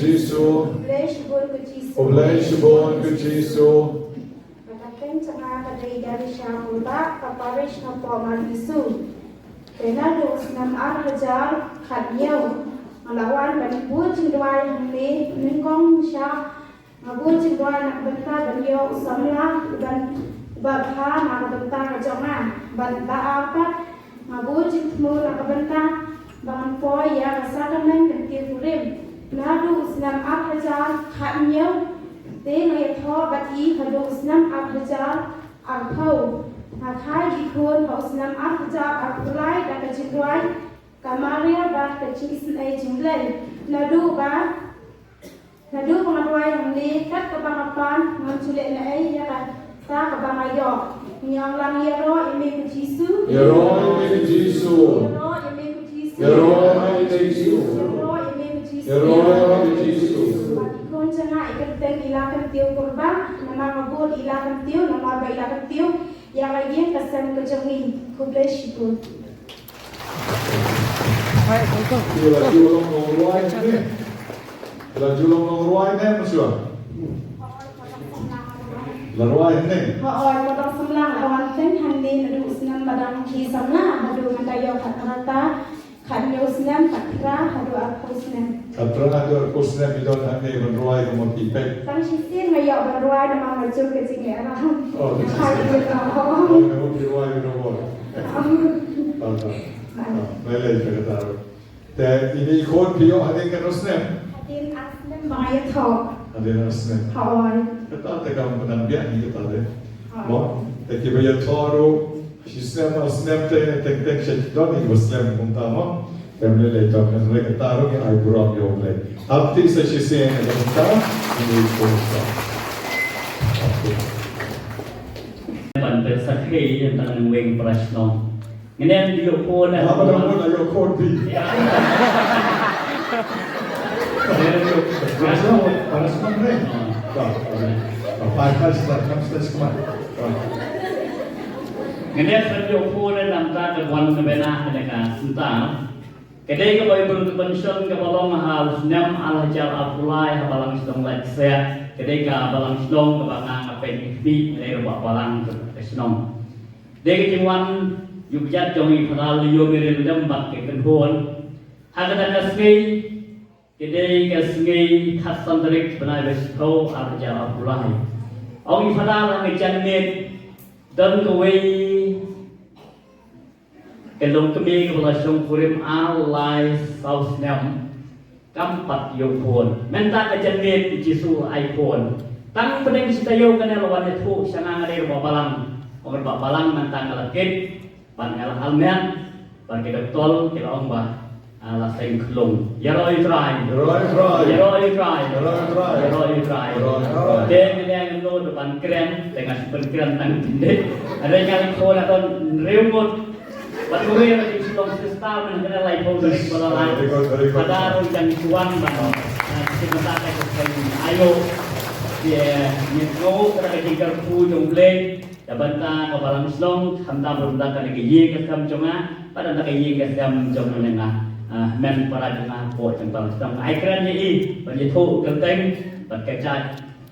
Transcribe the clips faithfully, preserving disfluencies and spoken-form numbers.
Jisu. Khublei shibun ka Jisu. Khublei shibun ka Jisu. Ka kyrteng jong nga ka dei Darisha Pulbah, ka parish Nongpoh Mawlisu. Te naduh u snem ar hajar khathynñiew nga la wan ban bud jingduwai hangne nyngkong sha Nga bud jingduwai na ka bynta ban ïoh u samla uban, uba bha na ka bynta ka jong nga. Bad ba ar pat nga bud jingthmu na ka bynta ba ngan poi ïa ka sakramen kyntiew kurim. Naduh u snem ar hajar khathynñiew te nga ïathoh bad i haduh u snem ar hajar arphew. Nga kha i khun ha u snem ar hajar arphew lai da ka jingduwai ka Maria bad ka jingisynei jong U Blei. Naduh ba Naduh ba nga duwai hangne kat kaba nga pan, ngam ju leh naei ïa kata kaba nga ïoh. Ngi ong lang, ïaroh ïa me ko Jisu. Ïaroh ïa me ko Jisu. Ïaroh ïa me ko Jisu. Ïaroh ïa me ko Jisu. Ïaroh ïa me ko Jisu. Ïaroh ïa me ko Jisu. Bad i khun jong nga i kyrteng Ila Kyntiew Kurbah, namar nga bud Ila Kyntiew, namar ba Ila Kyntiew ïa ka ïing ka sem ka jong ngi. Khublei shibun. Hai, hai, hai. Ïa la ju long nongrwai ne? Ïa la ju long nongrwai ne, ma shuwa? La rwai ne? Hooid, nga dang samla, nga wan teng hangne naduh u snem ba dang ki samla, haduh mynta ïoh khatphra, khathynñiew snem, khatphra haduh arphew snem. Khatphra haduh arphew snem i don hangne ban rwai, ka mut i peit. Tang shisien nga ïoh ban rwai namar nga jur ka jingïalam. Oh, ka jingïalam. Hai, ka jingïalam. Oh, ka mut i rwai ka mut. Oh, ka. Oh, balei ka kata. Te ine i khun phi ïoh hadien katno snem? Hadien ar snem ba nga ïathoh. Hadien ar snem. Hooid. Kata te kam pynang biang hi kata te. Hooid. Mo, te kiba ïathoh ruh shi snem ar snem te teng teng sha ki don kiba slem kumta mo. Te ym lei lei, to hynrei kata ruh ngi ai burom ïa U Blei. Hap ti sa shisien ïa kata ngi burom. Ban pynsakhi ïa tang nang weng para shnong. Ngin ïa ïoh phone. Ngam da phone, ïoh phone phi. Para shnong, para shnong ne. Ka, ka, ka, pa, pa, sila, kam sila sila. Ngin ïa ïoh phone na ka bynta ka wan na bynta ka synta. Ka dei ka Bible Convention kaba long ha u snem ar hajar arphew lai ha Balang Shnong Laitseh. Ka dei ka Balang Shnong kaba nga nga peit khmih, nga dei rangbah Balang ka shnong. Dei ka jingwan ïa u kjat jong i Phadar Lyium Ïarem bad ka kynhun. Ha kata ka sngi, ka dei ka sngi khatsan tarik bnai ba shiphew ar hajar arphew lai. Ong i Phadar ha ka janmiet, don kawei ka longkmie kaba la shong kurim ar lai saw snem. Kam pat ïoh phone. Mynta ka janmiet u Jisu ai phone. Tang pdeng shi taïew kane la wan ïathuh sha nga, nga dei rangbah Balang. Ong rangbah Balang mynta nga la kit, bad nga la helmet, bad ki doktor ki la ong ba, ah, la seng khlung. Ïaroh ïa U Trai. Ïaroh ïa U Trai. Ïaroh ïa U Trai. Ïaroh ïa U Trai. Ïaroh ïa U Trai. Te mynne nga nud ban kren, te nga shu pynkren tang khyndiat. Hynrei nga la khot la don hynriew ngut. Bad kawei ruh ka dei ka shisha sister, mynta ka dei lai phew tarik ba la lai. Very good, very good. Kata ruh jan shuwa ban, ah, shisha mynta ka shisha ayo. Te, eh, ngi sngew kata ka jingkyrkhu jong U Blei. Da bynta ka Balang Shnong, khamtam ruh da ka ïing ka sem jong nga, bad da ka ïing ka sem jong nga. Ah, men para jong nga, hapoh jong Balang Shnong. Ai kren ïa i, ban ïathuh kyrteng, bad ka jait,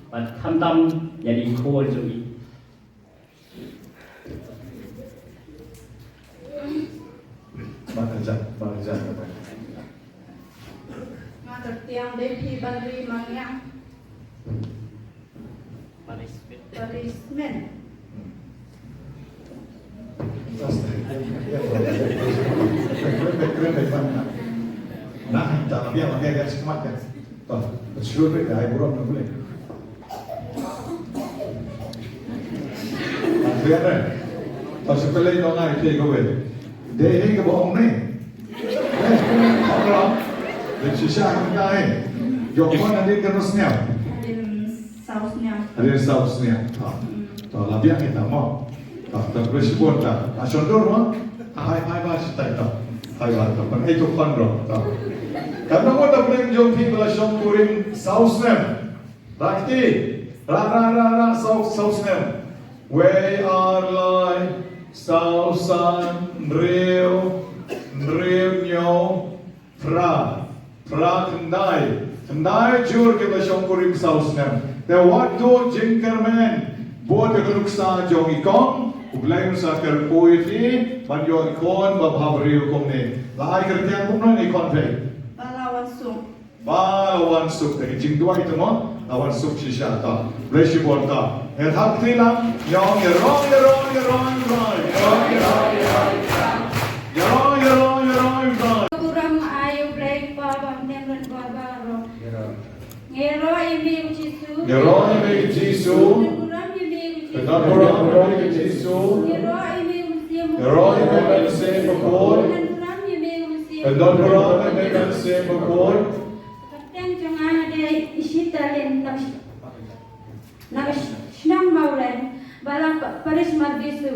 bad khamtam ïa i khun jong i. Ba ka jait, ba ka jait. Nga kyrteng Devi Banri Mangiang. Punishment. Punishment. Nah, kita biar pakai garis kemat kan. Toh, sure ka ai burom na boleh. Biar eh. Toh, sepele dong ai take away. Dei hi ka ba ong ni. Eh, ong lam. Dei shisha ka ai. Jong mon hadien katno snem? Hadien saw snem. Hadien saw snem. Ha. Hmm. To la biang kita mo. To, to khublei shibun ta. A shon dur mo. Hai, hai ba shi tai to. Hai ba to. Pan ai to pan ro. To. Katno mo ta pdeng jong phi ba la shong kurim saw snem. Rakti, ra, ra, ra, ra, saw, saw snem. Wei, ar, lai, saw, san, hynriew, hynriew, hynñiew, phra, phra, khyndai, Khyndai jur ki ba shongkurim saw snem. Te wat duh jingkyrmen bud ïa ka nuksa jong i kong. U Blei un sa kyrkhu ïa phi ban ïoh i khun ba bhabriew kumne. La ai kyrteng kumno ïa i khun phi? Ba la wan suk. Ba la wan suk, te ka jingduwai te mo la wan suk shisha ta. Blei shibun ta. Ngi thap kti lang. Ïa ïa rong ïa rong ïa rong ïa rong. Ïa rong ïa rong ïa rong ïa rong. Ka burom ai ïa u Blei Kpa ba ym teng ryngkat baroh. Ngi ïaroh ïa me ko Jisu. Ngi ïaroh ïa me ko Jisu. Ngi don burom ïa me ko Jisu. Ngi don burom ïa me ko Jisu. Ngi ïaroh ïa me ko Mynsiem. Ngi ïaroh ïa me ko Mynsiem Bakhuid. Ngi don burom ïa me ko Mynsiem. Ngi don burom ïa me ko Mynsiem Bakhuid. Ka kyrteng jong nga nga dei i Shitalin na ka sh-, na ka sh-, shnong Mawleng, Balang pa-, Parish Marbisu.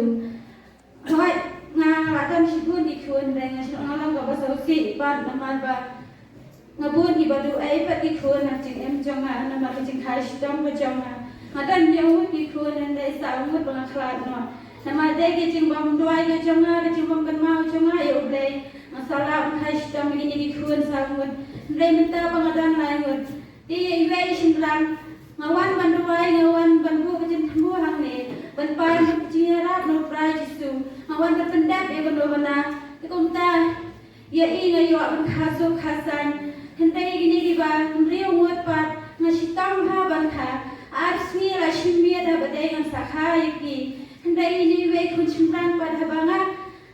Hooid, nga la don shibun ki khun, hynrei nga shu, nga long kaba sngewsih pat namar ba nga bun kiba duwai pat ki khun na ka jingim jong nga namar ka jingkhia shitom ka jong nga. Nga don hynñiew ngut ki khun, hynrei saw ngut ba nga khlad noh. Namar dei ka jingbym duwai ka jong nga, ka jingbym kynmaw jong nga ïa U Blei, nga sa lah ban khia shitom ïa kine ki khun saw ngut. Hynrei mynta ba nga don lai ngut, te iwei i shynrang, nga wan ban duwai, nga wan ban buh ka jingthmu hangne ban pan ka jingïarap na U Trai Jisu. Nga wan ban pyndep ïa kano kano. Te kumta ïa i nga ïoh ban kha suk kha saiñ. Hynrei ïa kine kiba hynriew ngut pat nga shitom bha ban kha. Ar sngi la shim miet haba dei ngan sa kha ïa ki. Hynrei ïa ine iwei khun shynrang pat haba nga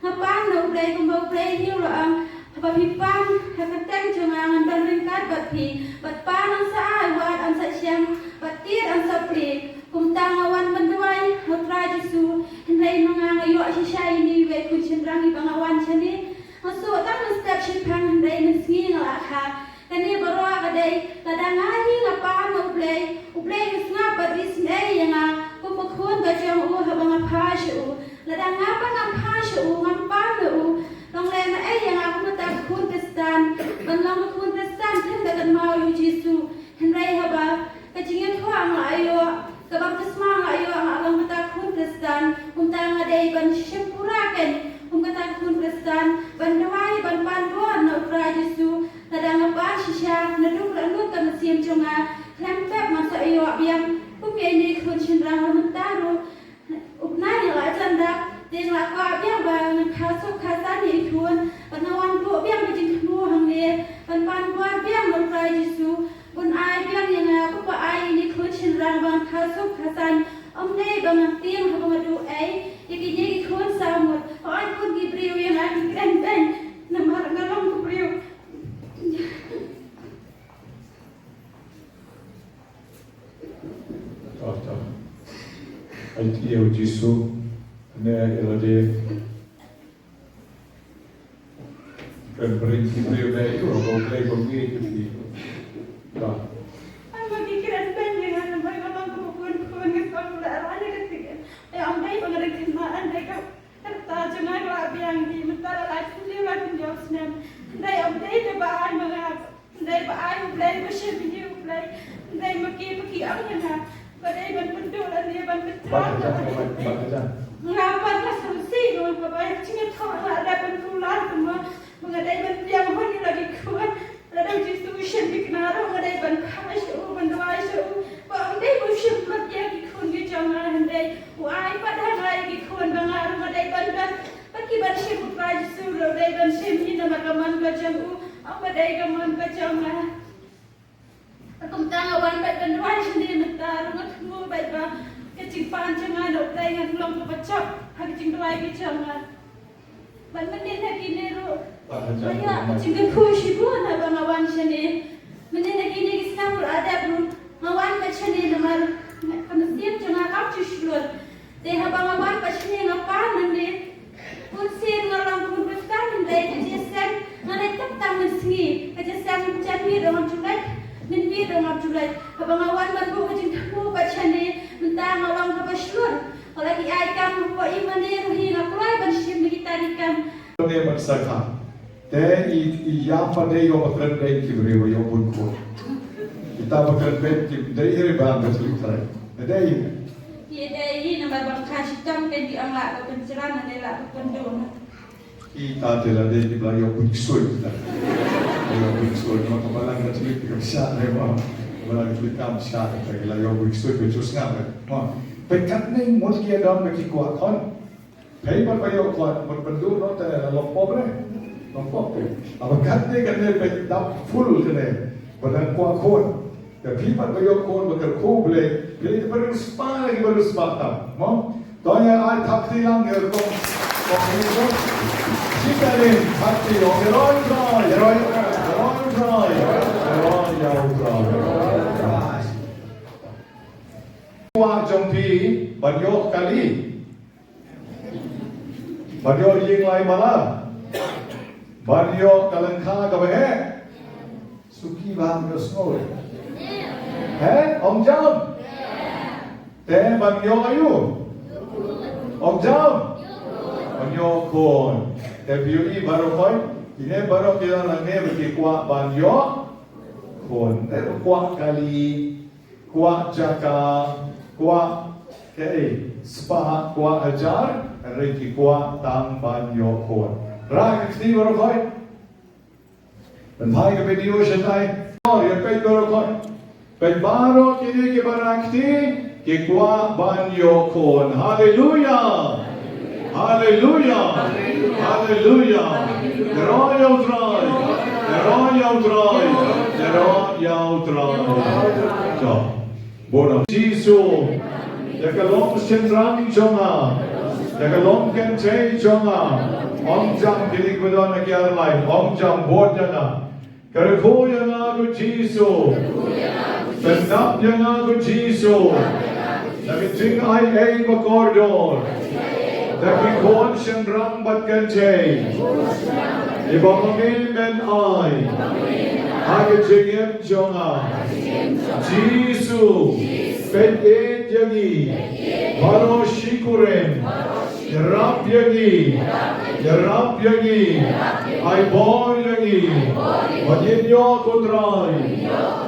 Nga pan na U Blei kumba U Blei u la ong, haba phi pan ha ka kyrteng jong nga ngan don ryngkat bad phi, bad pan yn sa ai wad yn sa shem, bad tied yn sa plie. Kumta nga wan ban duwai ha U Trai Jisu, hynrei ma nga nga ïoh shisha ine iwei khun shynrang iba nga wan shane. Nga shu tang mynstep shiphang hynrei mynsngi nga la kha. Kane baroh ka dei, lada nga hi nga pan na U Blei, U Blei u sngap bad isynei ïa nga kum ka khun ka jong u haba nga phai sha u. Lada nga pat ngam phai sha u, ngam pan na u, long lehnohei ïa nga kum kata ka khun Khristan ban long ka khun Khristan, tang da kynmaw ïa U Jisu. Hynrei haba ka jingïathuh nga la ïoh, ka baptisma nga la ïoh, nga long kata ka khun Khristan. Kumta nga dei ban shim pura kein kum kata ka khun Khristan, ban duwai, ban pan bor na U Trai Jisu. Lada nga pan shisha naduh la lut ka mynsiem jong nga, khlem pep ngan sa ïoh biang kum ïa ine i khun shynrang. Mynta ruh u bnai nga la jan dap, te nga la kwah biang ba ngan kha suk kha saiñ ïa i khun, bad nga wan buh biang ka jingthmu hangne ban pan bor biang na U Trai Jisu. Bun ai biang ïa nga kumba ai ine i khun shynrang ba ngan kha suk kha saiñ. Ym dei ba ngan tieng haba nga duh ei ïa kine ki khun saw ngut. Hooid, bun ki briew ïa nga ki kren beiñ namar nga long ka briew. Ai ti ïa U Jisu ne ïa lade. Kan bring ki briew dei tu, ko Blei ko ngi ki ti. Ba. Ai ma ki kren beiñ ïa nga namar nga long ka bun khun, nga sngewleh ra ïa ka ti. Ai ym dei ba nga dei kynmaw, ym dei ka rta jong nga ka la biang hi, mynta la lai phew lai phew snem. Hynrei ym dei te ba ai ma nga. Hynrei ba ai U Blei, ba shim ïa U Blei. Hynrei ma ki ba ki ong ïa nga ba dei ban pynduh lane ban pynthar. Nga pat nga sngewsih ruh ba ïa ka jingïathoh nga la dep ban kular kumba ba nga dei ban pdiang bha ïa la ki khun. Lada U Jisu u shim thikna ruh nga dei ban phai sha u, ban duwai sha u. Ba ym dei ba u shim lut ïa ki khun ki jong nga, hynrei u ai pat ha nga ïa ki khun ba nga ruh nga dei ban don. Ba ki ban shim U Trai Jisu ruh dei ban shim hi namar ka mon ka jong u, ym ba dei ka mon ka jong nga. Kumta nga wan bad ban duwai shane mynta ruh nga thmu bad ba ka jingpan jong nga na U Blei ngan long kaba jop ha ka jingduwai ka jong nga. Bad mynnin ha kine ruh nga ïoh ka jingkyrkhu shibun haba nga wan shane. Mynnin ha kine ki snem ruh la dep ruh nga wan bad shane namar ka mynsiem jong nga kam ju shlur. Te haba nga wan pat shane nga pan nangne. Bun sien nga long khun Khristan, hynrei ka jingïaseng nga leit tang tang mynsngi. Ka jingïaseng jan miet ruh ngam ju leit, mynmiet ruh ngam ju leit. Haba nga wan ban buh ka jingthmu pat shane, mynta nga long kaba shlur. Nga la ki ai kam hapoh ïing mane ruh hi nga kloi ban shim ïa kita ki kam. Te ban sa kha. Te i, i ïam pat dei ïoh ba kren beiñ ki briew ïoh bun khun. Kita ba kren beiñ ki dei ïa ri ban ba shu trai. Te dei ïa. Ki dei ïa namar ba ka shitom kein ki ong lah ba pynjlan ne lah ba pynduh. Kita te la dei ki ba la ïoh bun ksuid kita. Ïa wik soi no ka balang ka tlik ka sha ne ma. Ka balang ka tlik kam sha ne ka la ïa wik soi ka jus ngam ne ma. Peit katne mut ki ïa don ba ki kwah khun. Peit pat ba ïoh khun mut pynduh no te la long pop ne. Long pop te. Haba katne katne peit dap full kane. Ba dang kwah khun. Te phi pat ba ïoh khun ba kyrkhu Blei, Blei te ba riewspah lagi ba riewspah tam. Mo? To ïa ai thap kti lang ïa kong kong ni ko. Shi ka lim thap kti ong ïa roi Trai, ïa roi, ïa roi Trai, ïa roi ïa u Trai. Kwah jong phi ban ïoh kali. Ban ïoh ïing lai mala. Ban ïoh ka lyngkha kaba heh. Suki ba ham ïoh sngew. He? Ong jam. Te ban ïoh aïu? Ong jam. Ban ïoh khun. Te phi ïohi baroh khoit. Kine baroh ki la nangne ba ki kwah ban ïoh khun. Te kwah kali. Kwah jaka, kwah kaei, spah, kwah hajar, hynrei ki kwah tang ban ïoh khun. Rah ka kti baroh khoit. Pynphai ka video shatai. Ïa peit baroh khoit. Peit baroh kine kiba rah kti, ki kwah ban ïoh khun. Haleluya. Haleluya. Haleluya. Ïa roi ïa u Trai. Ïa roi ïa u Trai. Ïa roi ïa u Trai. Jop. Bun Jisu. Ïa ka long shynrang jong nga. Ïa ka long kynthei jong nga. Ong jam kine kiba don ha ki ar lai. Ong jam bud ïa nga. Kyrkhu ïa nga ko Jisu. Pyndap ïa nga ko Jisu. Da ka jingai ei ba kordor. Da ki khun shynrang bad kynthei. Iba ma me men ai. Ha ka jingim jong nga. Jisu. Peit ïeit ïa ngi. Baroh shi kurim. Ïarap ïa ngi, ïarap ïa ngi, ai bor ïa ngi, ba ngin ïoh ko Trai,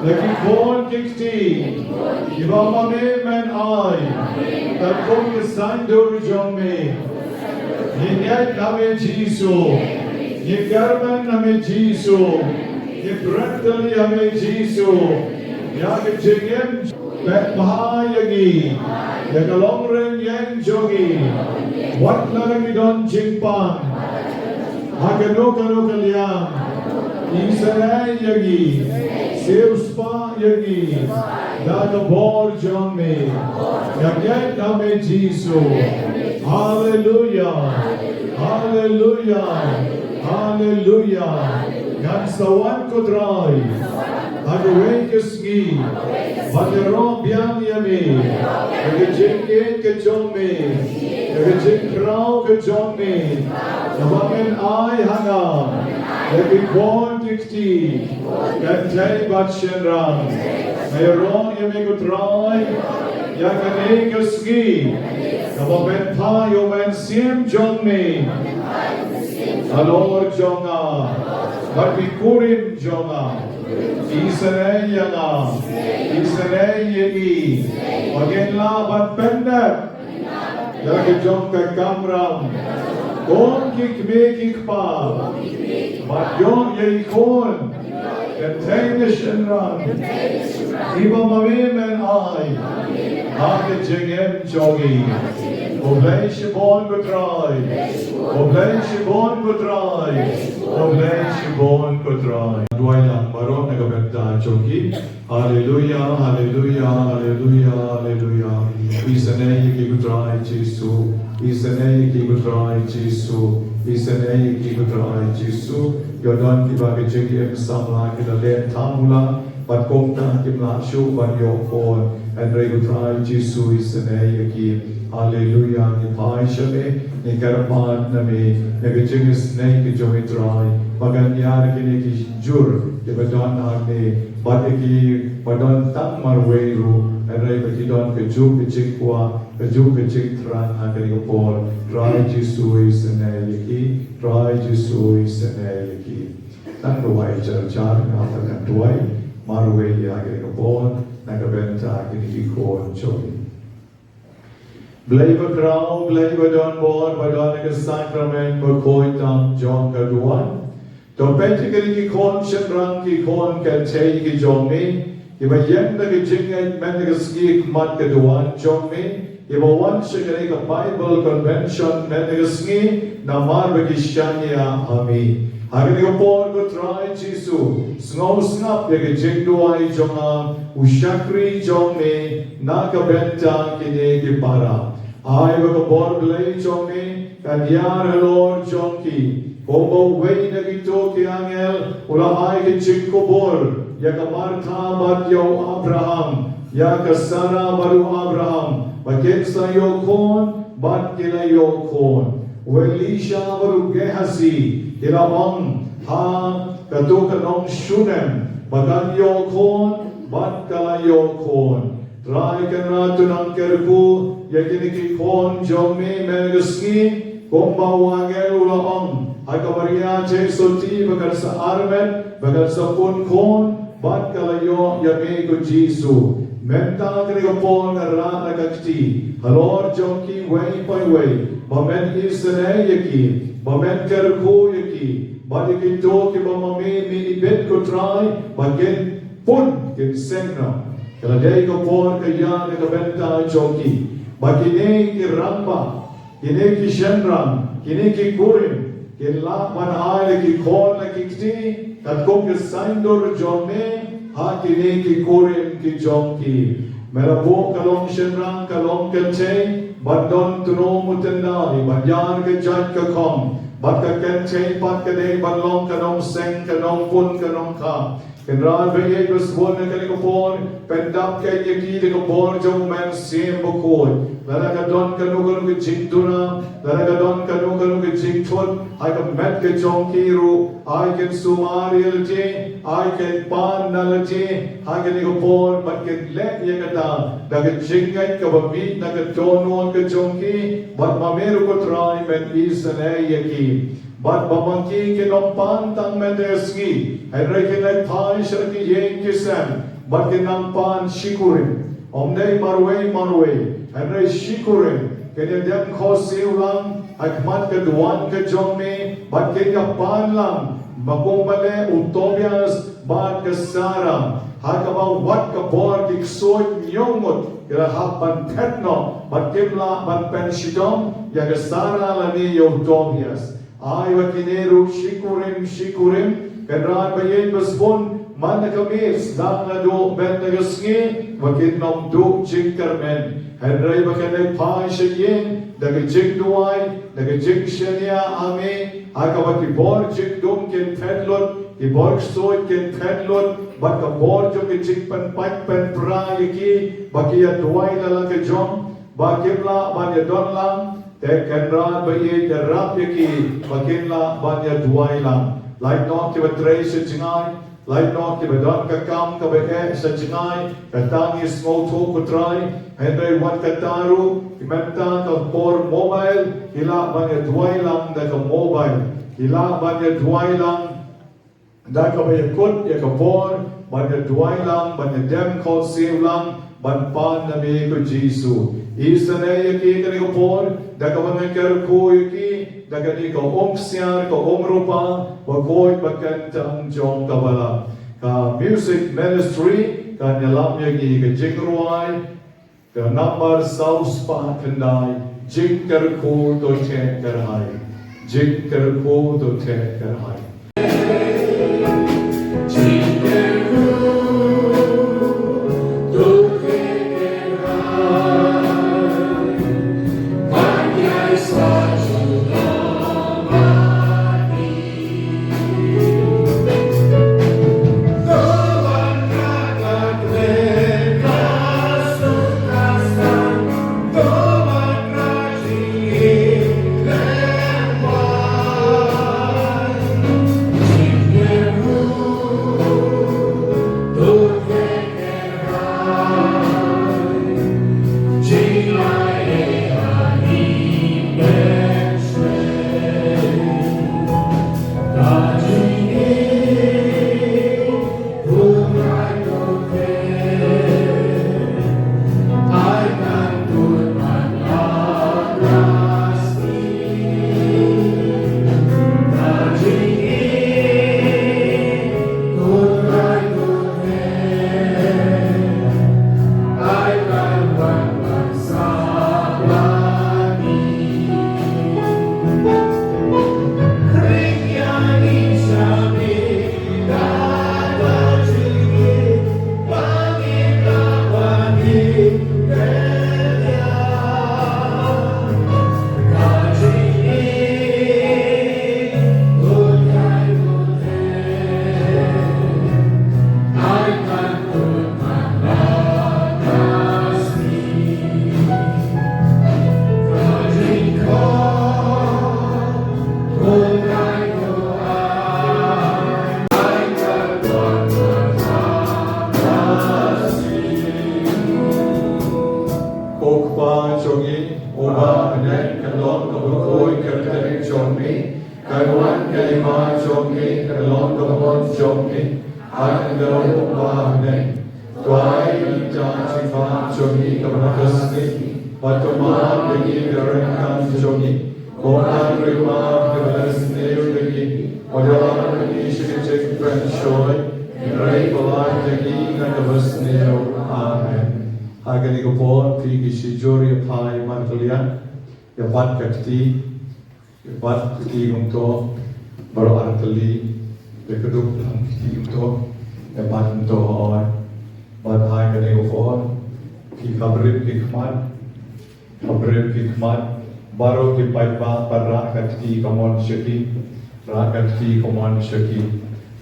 da ki khun ki kti, kiba ma me men ai, katkum ka saiñdur jong me. Ngi ngeit ha me Jisu, ngi kyrmen ha me Jisu, ngi bret kali ha me Jisu, ïa ka jingim. Peit bha ïa ngi, ïa ka longrynïeng jong ngi. Wat la ki don jingpang ha kano kano ka liang, isynei ïa ngi, siewspah ïa ngi da ka bor jong me. Ngam ngeit ha me Jisu. Haleluya. Haleluya. Haleluya. Ngan sa wan ko Trai ha kawei ka sngi ban ïaroh biang ïa me, ïa ka jingïeit ka jong me, ïa ka jingkhraw ka jong me, kaba men ai ha nga, ïa ki khun ki kti, kynthei bad shynrang. Nga ïaroh ïa me ko Trai ïa kane ka sngi, kaba men phah ïa u Mynsiem jong me halor jong nga bad ki kurim jong nga. Isynei ïa nga, isynei ïa i, ba ngin lah ban pyndep ïa la ka jong ka kamram kum ki kmie ki kpa, bad ïoh ïa i khun, kynthei ne shynrang, iba ma me men ai ha ka jingim jong ngi. Khublei shibun ko Trai. Khublei shibun ko Trai. Khublei shibun ko Trai. Duwai lang baroh na ka bynta jong ki. Haleluya, haleluya, haleluya, haleluya. Isynei ïa ki ko Trai Jisu. Isynei ïa ki ko Trai Jisu. Isynei ïa ki ko Trai Jisu. Ïoh don kiba ka jingim samla ki la leh tang u la. Bad kumta kim lah shuh ban ïoh khun. Hynrei ko Trai Jisu isynei ïa ki. Haleluya, ngi phai sha me, ngi kyrpad na me, na ka jingisynei ka jong i Trai. Ba kan ïar kine ki jur kiba don hangne, bad ïa kiba don tang marwei ruh, hynrei ba ki don kajuh ka jingkwah, kajuh ka jingthrang ha kane ka por. Trai Jisu isynei ïa ki, Trai Jisu isynei ïa ki. Tang duwai jar jar, nga pat ngan duwai marwei ïa kane ka por na ka bynta kine ki khun jong ngi. Blei bakhraw, Blei badonbor, ba don ha ka sakramen bakhuid tam jong ka duwan. To peit ïa kine ki khun shynrang, ki khun kynthei ki jong me, kiba ïeng da ka jingngeit mynta ka sngi ha khmat ka duwan jong me, kiba wan sha kane ka Bible Convention mynta ka sngi, namar ba ki shaniah ha me. Ha kane ka por ko Trai Jisu, sngewsngap ïa ka jingduwai jong nga, u shakri jong me, na ka bynta kine ki para. Ai ba ka bor Blei jong me kan ïar halor jong ki. Kumba uwei na kito ki angel u la ai ka jingkubur ïa ka Martha bad ïa u Abraham, ïa ka Sara bad u Abraham, ba kin sa ïoh khun bad ki la ïoh khun. U Elisha bad u Gehazi ki la ong ha kato ka nong Shunem ba kan ïoh khun bad ka la ïoh khun. Trai Kynrad, to nang kyrkhu ïa kine ki khun jong me mynta ka sngi, kumba u angel u la ong ha ka Maria Theisotti ba kan sa armet, ba kan sa pun khun bad ka la ïoh ïa me ko Jisu. Mynta kane ka por nga rah na ka kti halor jong kiwei pa iwei ba men isynei ïa ki, ba men kyrkhu ïa ki, bad ïa kito kiba ma me me ibit ko Trai ba kin pun, kin seng noh. Ka la dei ka por ka ïa na ka bynta jong ki ba kine ki rangbah, kine ki shynrang, kine ki kurim kin lah ban ai ïa ki khun ïa ki kti katkum ka saiñdur jong me ha kine ki kurim ki jong ki. Me la buh ka long shynrang, ka long kynthei ban don tnum u tyndai, ban ïar ka jait ka khong, bad ka kynthei pat ka dei ban long ka nongseng, ka nongpun, ka nongkha. Kynrad ba ïeit ba sbun, ha kane ka por pyndap ïa ki da ka bor jong u Mynsiem Bakhuid. Lada ka don kano kano ka jingduna, lada ka don kano kano ka jingthut ha ka met ka jong ki ruh, ai kin sumar ïa lade, ai kin pan na lade ha kane ka por, bad kin leh ïa kata da ka jingngeit kaba mih na ka dohnud ka jong ki, bad ma me ruh ko Trai men isynei ïa ki. Bad ba ma ki kin ym pan tang mynta ka sngi, hynrei kin leit phai sha ki ïing ki sem bad kin nang pan shikurim. Ym dei marwei marwei, hynrei shikurim. Kin ïa dem khohsiew lang ha khmat ka duwan ka jong me, bad kin ïa pan lang ma kumba leh u Tobias bad ka Sara, ha kaba wat ka bor ki ksuid hynñiew ngut ki la hap ban phet noh bad kim lah ban pynshitom ïa ka Sara lane ïa u Tobias. Ai ba kine ruh shikurim shikurim, Kynrad ba ïeit ba sbun, man la ka miet sdang naduh mynta ka sngi ba kin ym duh jingkyrmen, hynrei ba kin leit phai sha ïing da ka jingduwai, da ka jingshaniah ha me, ha kaba ki bor jingdum kin phet lut, ki bor ksuid kin phet lut, bad ka bor jong ka jingpynpait pynpra ïa ki ba ki ïa duwai la la ka jong, ba kim lah ban ïa don lang. Te Kynrad ba ïeit, ïarap ïa ki ba kin lah ban ïa duwai lang. Lait noh kiba trei sha jngai, lait noh kiba don ka kam kaba eh sha jngai, kata ngi sngewthuh ko Trai. Hynrei wat kata ruh, ki mynta ka por mobile, ki lah ban ïa duwai lang da ka mobile. Ki lah ban ïa duwai lang da kaba ïa kut ïa ka por ban ïa duwai lang, ban ïa dem khohsiew lang, ban pan na me ko Jisu. Isynei ïa ki ha kane ka por da kaba nga kyrkhu ïa ki da kane ka umksiar, ka umrupa bakhuid bakyntang jong ka balang. Ka music ministry kan ïalam ïa ngi ka jingrwai, ka nambar saw spah khyndai, Jingkyrkhu to theh kyrhai. Jingkyrkhu to theh kyrhai. Ka jingma jong ngi ka long ka mon jong ngi, ha ka kynhun ba ha bneng. To ai ïa ngi ïa ka jingma jong ngi kaba ha ka sngi, bad to map ïa ngi ki ryngkat jong ngi, kumba ka ryngkat kaba la sniew ïa ngi, bad ïalam ïa ngi sha ka jingpynshoi, hynrei to pynlait ïa ngi na kaba sniew. Amen. Ha kane ka por phi ki shijur ïa phai markylliang, ïa bat ka kti, ïa bat ka kti kumto, baroh artylli, ïa ka duk lang ka kti kumto, ïa bat kumto oi. Bad ha kane ka por phi khapbrip ki khmat, khapbrip ki khmat, baroh ki paidbah, bad rah ka kti kamon sha ki, rah ka kti kamon sha ki.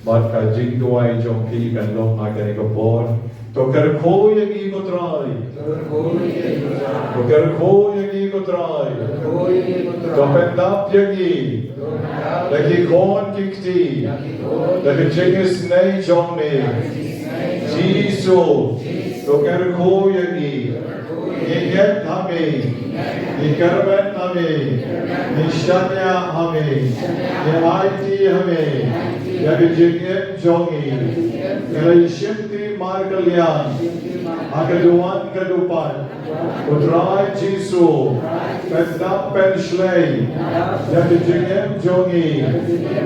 Bad ka jingduwai jong phi kan long ha kane ka por: To kyrkhu ïa ngi ko Trai. To kyrkhu ïa ngi ko Trai. To pyndap ïa ngi da ki khun ki kti, da ka jingisynei jong me. Jisu, to kyrkhu ïa ngi. Ngi ngeit ha me, ngi kyrmen ha me, ngi shaniah ha me, ngi aiti ha me ïa ka jingim jong ngi. Ngi la shimti markylliang ha ka duwan ka dupat. Ko Trai Jisu, pyndap pynshlei ïa ka jingim jong ngi,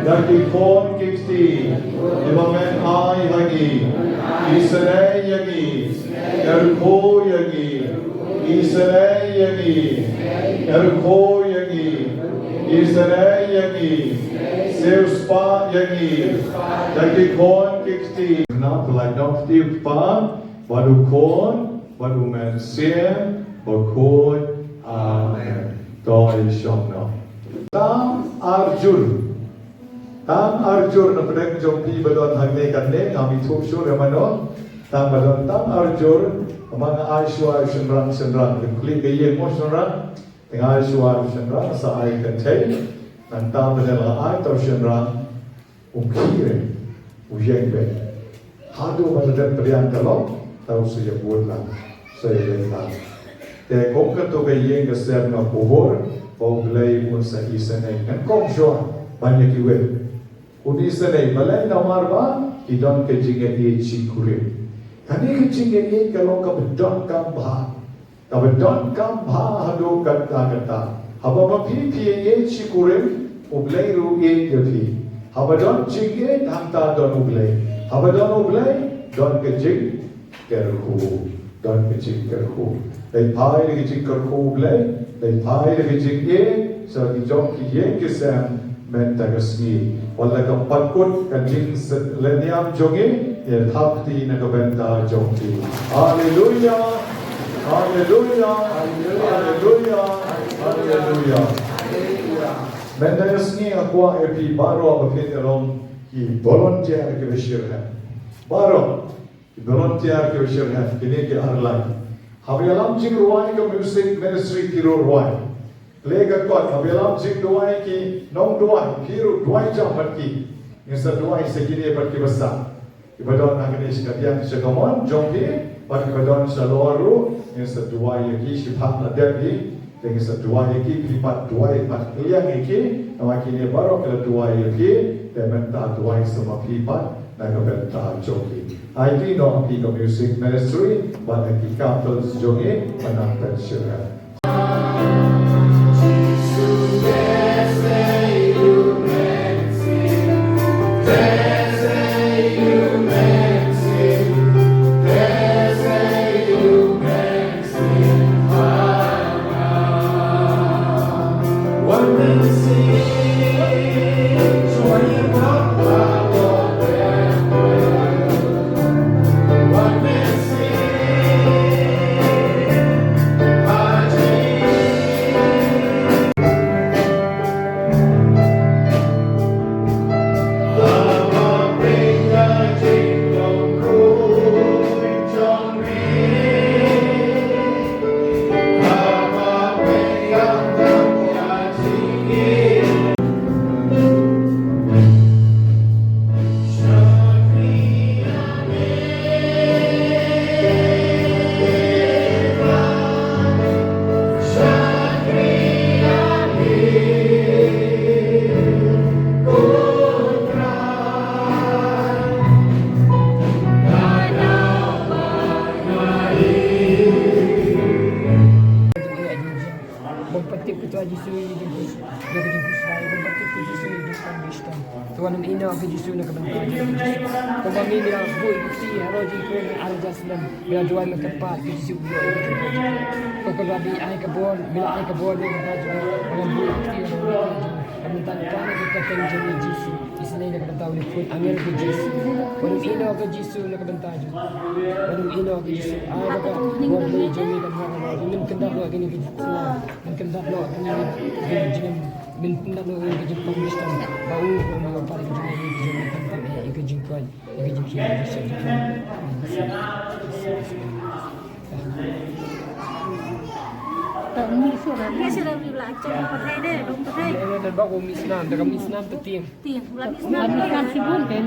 da ki khun ki kti kiba men ai ha ngi. Isynei ïa ngi, kyrkhu ïa ngi. Isynei ïa ngi, kyrkhu ïa ngi. Isynei ïa ngi, siewspah ïa ngi da ki khun ki kti. Na pynlait noh kti u Kpa, bad u Khun, bad u Mynsiem Bakhuid. Amen. To ïa shong noh. Tam arjur. Tam arjur na pdeng jong phi ba don hangne kane, ngam ithuh shuh re mano. Tang ba don tam arjur, ma nga ai shuwa ïa u shynrang, shynrang. Phin kylli ka ïing mo shynrang. Te nga ai shuwa ïa u shynrang, sa ai kynthei. Nangta ba dang la ai ïa u shynrang, um khie re, u ïeng beit. Haduh ba la dep pdiang ka lok, te u sa ïabud lang, sa ïaleit lang. Te kum kato ka ïing ka sem na khubor ba U Blei un sa isynei nyngkong shuwa ban ïa kiwei. Un isynei balei? Namar ba ki don ka jingïaieit shi kurim. Kane ka jingïaieit ka long kaba donkam bha. Kaba donkam bha haduh katta katta. Haba ma phi phi ïaieit shi kurim, U Blei ruh u ïeit ïa phi. Haba don jingïeit hangta don U Blei. Haba don U Blei don ka jingkyrkhu. Don ka jingkyrkhu. Leit phai da ka jingkyrkhu U Blei, leit phai da ka jingïeit sha ki jong ki ïing ki sem. Mynta ka sngi, wat la ka pat kut ka jingïaid lynñiam jong ngi, ïa thap kti na ka bynta jong phi. Haleluya. Haleluya. Haleluya. Haleluya. Mynta ka sngi nga kwah ïa phi baroh ba phin ïa long ki volunteer kiba shitrhem. Baroh. Ki volunteer kiba shitrhem, kine ki ar lai. Haba ïalam jingrwai ka music ministry ki ruh rwai. Khlem ka kot, haba ïalam jingduwai ki nongduwai, ki ruh duwai jam bad ki. Ngin sa duwai sa kine bad kiba sah. Kiba don ha kane shi kadiang shi kamon jong phi, bad kiba don shalor ruh, ngin sa duwai ïa ki, shiphang la dep hi. Te ngin sa duwai ïa ki, phi pat duwai pat kylliang ïa ki, namar kine baroh ki la duwai ïa phi, te mynta duwai sa ma phi pat na ka bynta jong ki. Aiti noh ïa ki ka music ministry bad ïa ki couples jong ngi ban nang pynshai. Te wat nym ïehnoh ïa ka Jisu na ka bynta jong ka Jisu. Kumba me la buh ïa ka kti halor jingkhun ar hajar snem, me la duwai, me kyrpad, ka Jisu u ïoh ïa ka jingkhun. Ko Rabbi, ai ka bor, me la ai ka bor na ka bynta jong ngi, ba ngan buh ïa ka kti halor jong ngi. Ka bynta ka kyrteng jong ngi Jisu. Isynei na ka bynta u khun angel ka Jisu. Wat nym ïehnoh ïa ka Jisu na ka bynta jong ngi. Wat nym ïehnoh ïa ka Jisu. Ai ba ka bor jong ngi kan wan halor jong ngi. Nym kyndat noh ïa kane ka jingkhuslai. Nym kyndat noh ïa kane ka jingim. Mynta nang ka jingpang Khristan ba u ko ma ba ka jingpang Khristan, ka jingpang Khristan. Ba u mi snam, da ka mi snam te tieng. Tieng, u la mi snam. Shibun kan.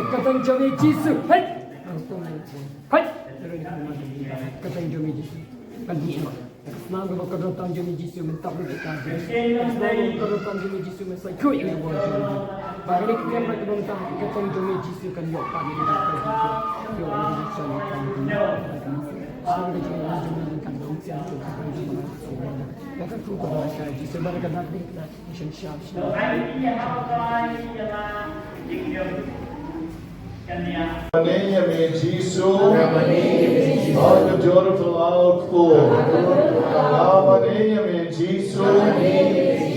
Ka kyrteng jong ngi Jisu. Hei! Hei! Ka kyrteng jong ngi Jisu. Kan di ma. Ka snam kaba ka kyrteng jong ngi Jisu, men tap lut ïa ka. Ka snam kaba ka kyrteng jong ngi Jisu, men sa khuid ïa ka bor jong ngi. Ba kane ka kyrteng kaba mynta ka kyrteng jong ngi Jisu kan ïoh pat ïa ka. Ïoh ïa ka Jisu kan ïoh pat ïa ka. Snam ka jong ngi jong ngi kan dong sian jong ka jong ngi. Ïa ka kyrteng kaba ka Jisu ba ka dak di na shin sham sham. Name of Jesus. Aka jor pelauk po. Name of Jesus.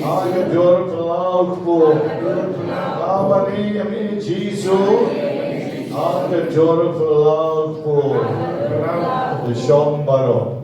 Aka jor pelauk po. Name of Jesus. Aka jor pelauk po. Te shong baroh.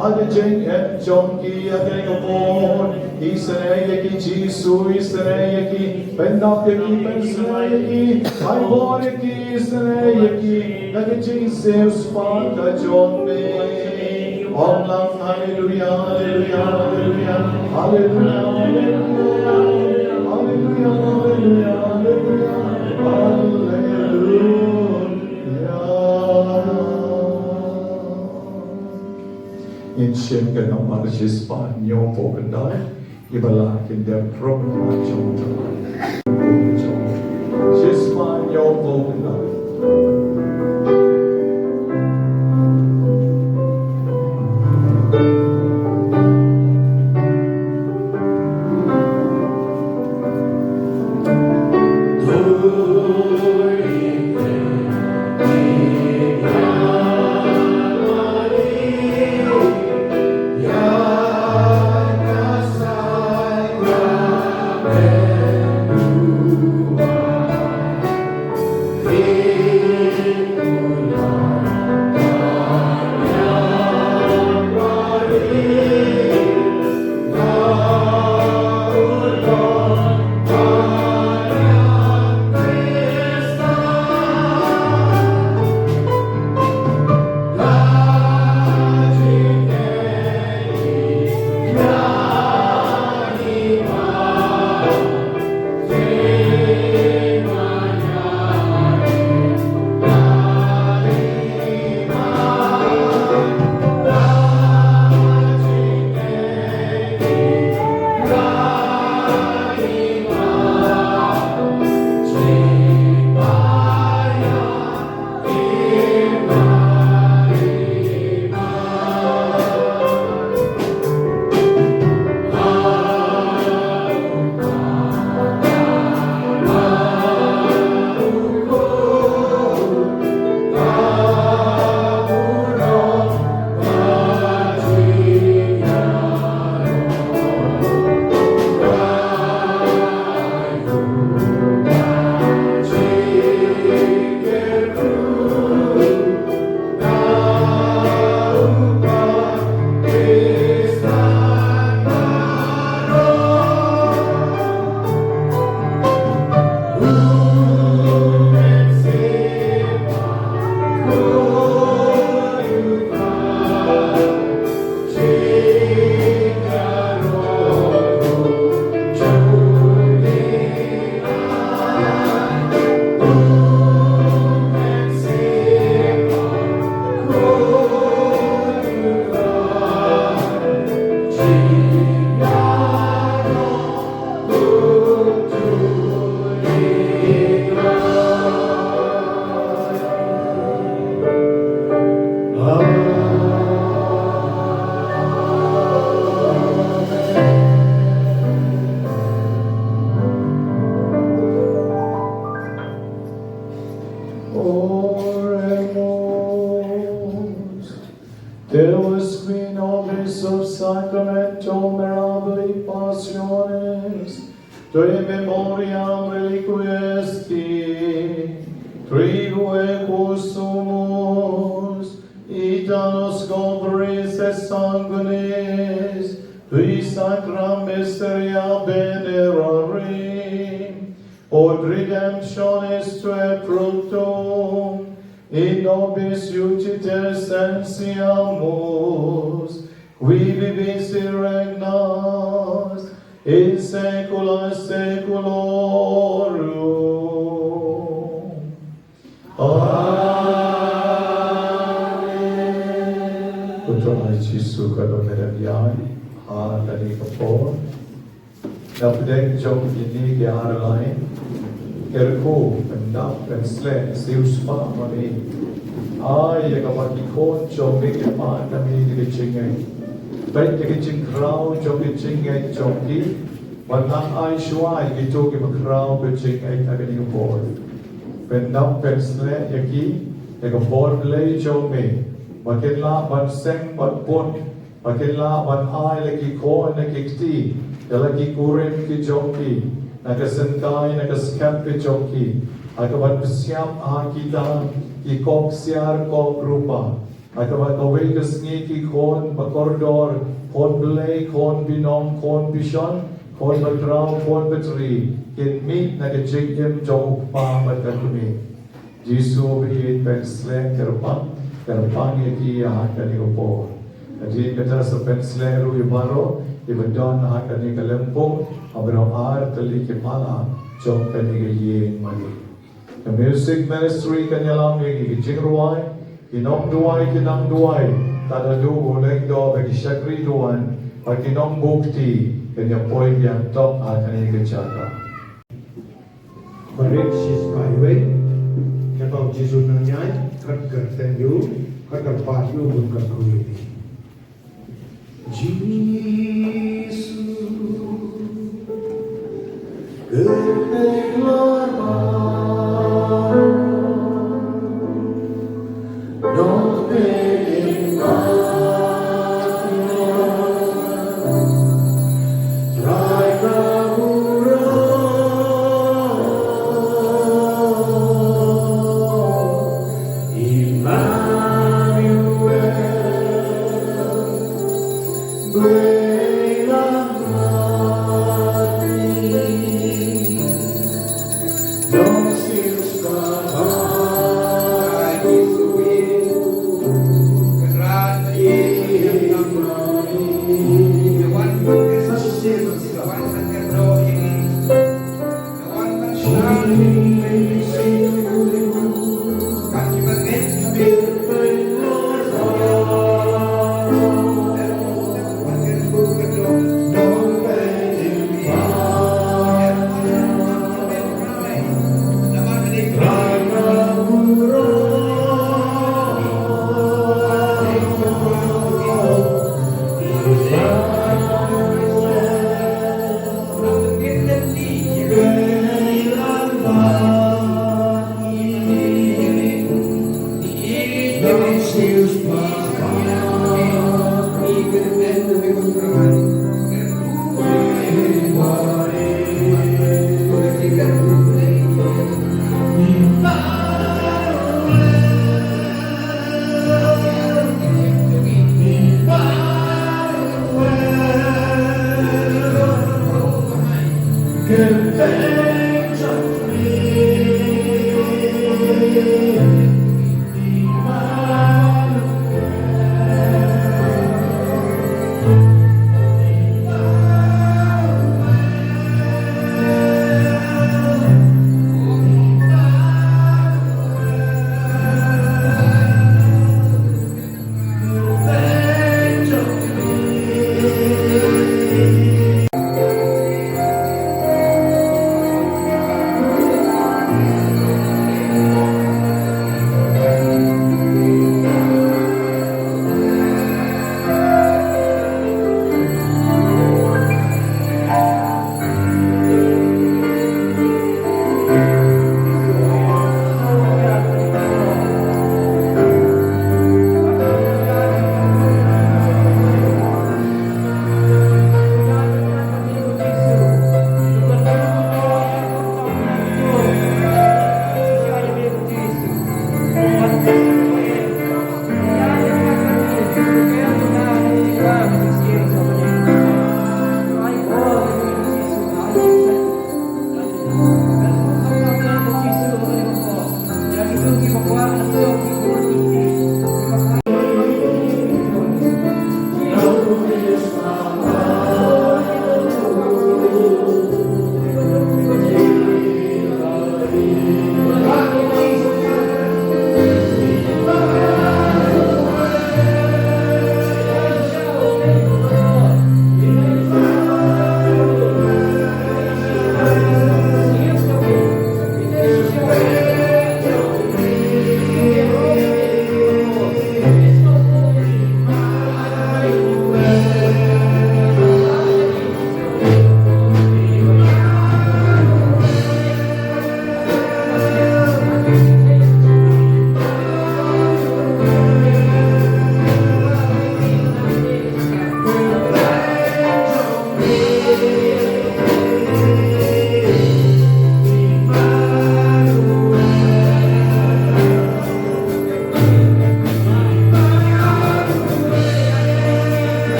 Ha ka jingim jong ki ha kane ka por, isynei ïa ki Jisu, isynei ïa ki, pyndap ïa ki, pynshlur ïa ki, ai bor ïa ki, isynei ïa ki, na ka jingsngewsih ka jong me. Ong lang haleluya, haleluya, haleluya, haleluya, haleluya, haleluya, haleluya, haleluya. Ngin shim ka nambar shispah hynñiewphew khyndai, kiba lah kin dep ruh ha jong ka. Shispah hynñiewphew khyndai. Oremus. Deus qui nobis sub sacramento mirabilis passionis, tu in memoriam reliquisti, tribueque sumus, ita nos corporis et sanguinis, tui sacra mysteria venerarim, ut redemptionis tuae fructum, in nobis iuciter sentiamus, qui vivis et regnas in saecula saeculorum. Amen. Ko Trai Jisu ka don lem ïa ngi ha kane ka por. Na pdeng jong kine ki ar lain, kyrkhu, pyndap, pynsleh, siewspah ma me. Ai ïa kaba ki khun jong me kin mad na me da ka jingngeit. Peit ïa ka jingkhraw jong ka jingngeit jong ki. Ban nang ai shuwa ïa kito kiba khraw ka jingngeit ha kane ka por. Pyndap, pynsleh ïa ki da ka bor Blei jong me, ba kin lah ban seng bad bun, ba kin lah ban ai la ki khun la ki kti ïa la ki kurim ki jong ki, na ka syndai na ka skhem ki jong ki, ha kaban pynshai ha kita ki kop ksiar kop rupa. Kaba kawei ka sngi ki khun ba kordor, khun Blei, khun Binong, khun Bishon, khun Bakhraw, khun Batri, kin mih na ka jingim jong u kpa bad ka kmie. Jisu ba ïeit, pynsleh kyrpang, kyrpang ïa ki ha kane ka por. Hadien kata sa pynsleh ruh ïa baroh kiba don ha kane ka lympung, ha baroh ar tylli ki palat jong kane ka ïing mane. Ka music ministry kan ïalam ïa ki jingrwai, ki nongduwai, ki nongduwai, tad haduh u lyngdoh bad ki shakri duwan, bad ki nongbuh kti, kan ïa poi biang tok ha kane ka jaka. Barit shispah wei, katto Jisu nang ñiah, khat kyrteng ïa u, khat kyrpad ïa u, bad kyrkhu ïa u. Jisu, kyrteng lor ba, dong pynban.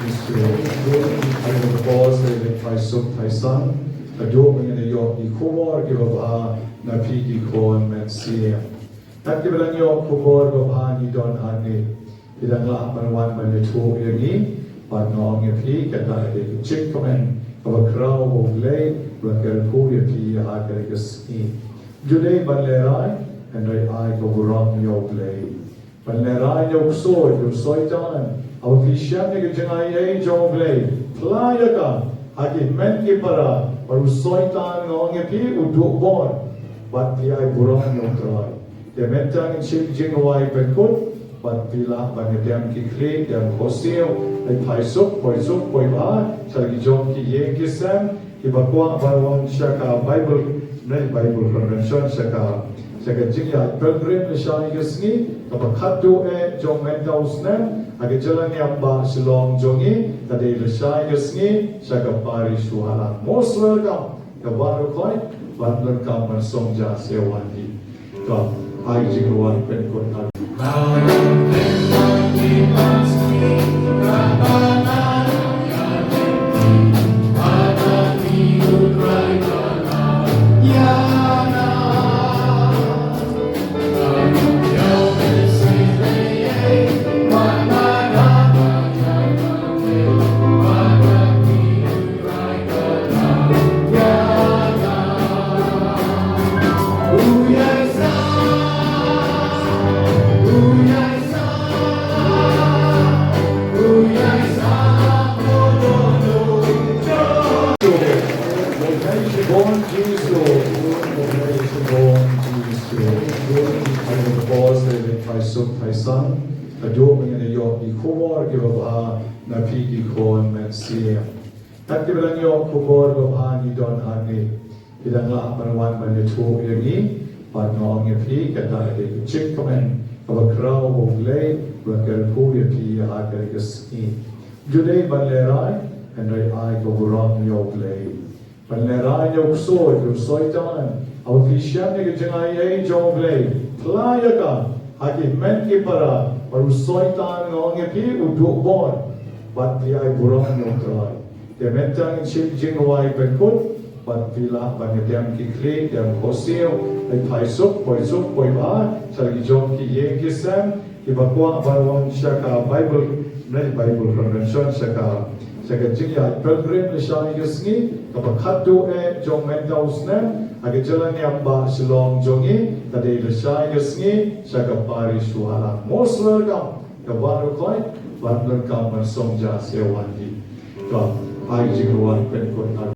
Ai ba pos, ai ba phai suk phai san, ka duh ba ngin ïoh ki khubor kiba bha na phi ki khun mynsiem. Kat kiba dang ïoh khubor ba bha ngi don hangne, phi dang lah ban wan ban ïathuh ïa ngi, bad nga ong ïa phi kata ka dei ka jingkmen kaba khraw ba U Blei u la kyrkhu ïa phi ha kane ka sngi. Ju dei ban lehraiñ, hynrei ai ka burom ïa U Blei. Ban lehraiñ ïa u ksuid, ïa u soitan. Haba phi shem ïa ka jingai ei jong U Blei, phla ïa ka ha ki hynmen ki para, bad u soitan nga ong ïa phi u duh bor. Bad phi ai burom ïa U Trai. Te mynta ngin shim jingrwai pynkut, bad phi lah ban ïadem ki khlieh, dem khohsiew, ai phai suk, poi suk, poi bha sha la ki jong ki ïing ki sem, kiba kwah ban wan sha ka Bible, ne Bible Convention, sha ka, sha ka jingïaid pilgrim lashai ka sngi, kaba khatduh eh jong mynta u snem, ha ka jylla niam ba Shillong jong ngi, ka dei lashai ka sngi, sha ka parish Wahlang. Most welcome, ka baroh khoit, ban donkam ban song ja sha wan hi. Ka, ai jingrwai pynkut. Ka duh ba ngin ïoh ki khubor kiba bha na phi ki khun mynsiem. Kat kiba dang ïoh khubor ba bha ngi don hangne, phi dang lah ban wan ban ïathuh ïa ngi, bad nga ong ïa phi kata ka dei ka jingkmen kaba khraw ba U Blei u la kyrkhu ïa phi ha kane ka sngi. Ju dei ban lehraiñ, hynrei ai ka burom ïa U Blei. Ban lehraiñ ïa u ksuid, ïa u soitan. Haba phi shem ïa ka jingai ei jong U Blei, phla ïa ka ha ki hynmen ki para, bad u soitan nga ong ïa phi u duh bor. Bad phi ai burom ïa U Trai. Te mynta ngin shim jingrwai pynkut, bad phi lah ban ïadem ki khlieh, dem khohsiew, ai phai suk, poi suk, poi bha sha la ki jong ki ïing ki sem, kiba kwah ban wan sha ka Bible, ne Bible Convention, sha ka, sha ka jingïaid pilgrim lashai ka sngi, kaba khatduh eh jong mynta u snem, ha ka jylla niam ba Shillong jong ngi, ka dei lashai ka sngi, sha ka parish Wahlang. Most welcome, ka baroh khoit, ban donkam ban song ja sha wan hi. Ka, ai jingrwai pynkut.